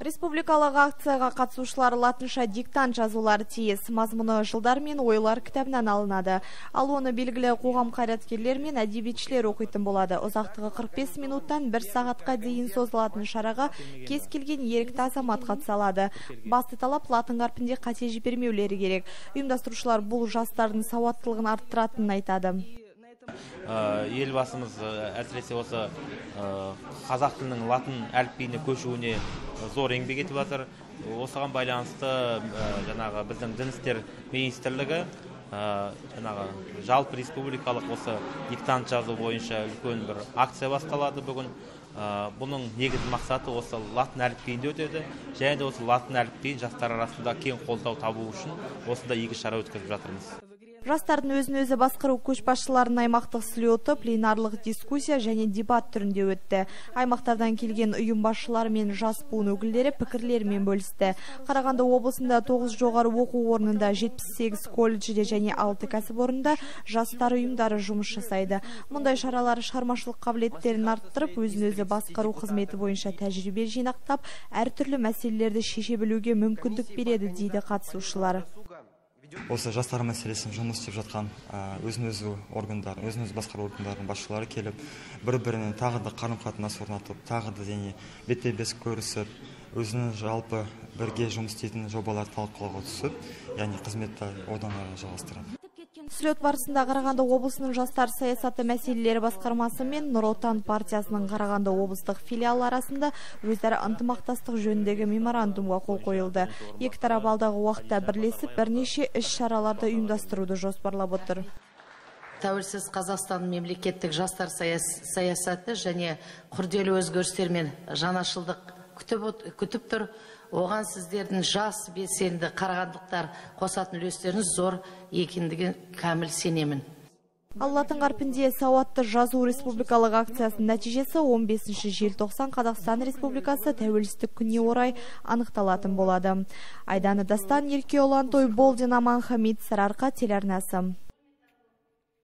Республикалық акцияға қатысушылар латынша диктант жазулары тиіс. Мазмұны «Жылдар мен ойлар» кітабынан алынады. Ал оны белгілі қоғам қайраткерлері мен әдебиетшілер оқитын болады. Ұзақтығы 45 минуттан 1 сағатқа дейін созылатын шараға кез келген ерікті азамат қатыса алады. Басты талап — латын қарпінде қате жібермеулері керек. Ұйымдастырушылар бұл жастардың сауаттылығын арттыратынын айтады. Елбасымыз әсіресе осы қазақ тілінің латын әліпбиіне көшуіне зор еңбек етіп жатыр. Осыған байланысты жаңағы біздің Дін істер министрлігі жаңағы жалпы республикалық осы диктант жазу бойынша үлкен бір акция басталады бүгін. Бұның негізгі мақсаты осы латын әліпбиінде өтеді және де осы латын әліпбиін жастар арасында кең қолдау табу үшін осындай игі шара өткізіп жатырмыз. Жастардың өзін өзі басқару көшбасшыларының аймақтық слеті пленарлық дискуссия және дебат түрінде өтті. Аймақтардан келген ұйым басшылары мен жас буын өкілдері пікірлерімен бөлісті. Қарағанды облысында 9 жоғары оқу орнында, 78 колледжде және 6 кәсіпорында жастар ұйымдары жұмыс жасайды. Мұндай шаралар шығармашылық қабілеттерін арттырып, өзін өзі басқару қызметі бойынша тәжірибе жинақтап, әртүрлі мәселелерді шеше білуге мүмкіндік береді, дейді қатысушылар. Осы жастар мәселесін жұмыс істеп жатқан өзін өзі органдар, өзін өзі басқару органдарының басшылары келіп, бір біріне тағы да қарым қатынас орнатып, тағы да және бетпе бет көрісіп, өзінің жалпы бірге жұмыс істейтін жобалар талқылауға түсіп, яғни қызметті одан әрі жалғастырады. Слет барысында Қарағанды облысының жастар саясаты мәселелері басқармасы мен Нұр Отан партиясының Қарағанды облыстық филиалы арасында өзара ынтымақтастық жөніндегі меморандумға қол қойылды. Екі тарап алдағы уақытта бірлесіп бірнеше іс-шараларды ұйымдастыруды жоспарлап отыр. Тәуелсіз Қазақстан мемлекеттік жастар саясаты және күрделі өзгерістер мен жаңашылдық күтіп тұр. Оған сіздердің жас белсенді қарағандылықтар қосатын үлестеріңіз зор екендігін кәміл сенемін. Ал латын қарпінде сауатты жазу республикалық акциясының нәтижесі 15 желтоқсан, Қазақстан Республикасы Тәуелсіздік күніне орай анықталатын болады. Айдана Дастан, Еркеұлан Тойболдин, Аман Хамит, Сарыарқа телеарнасы.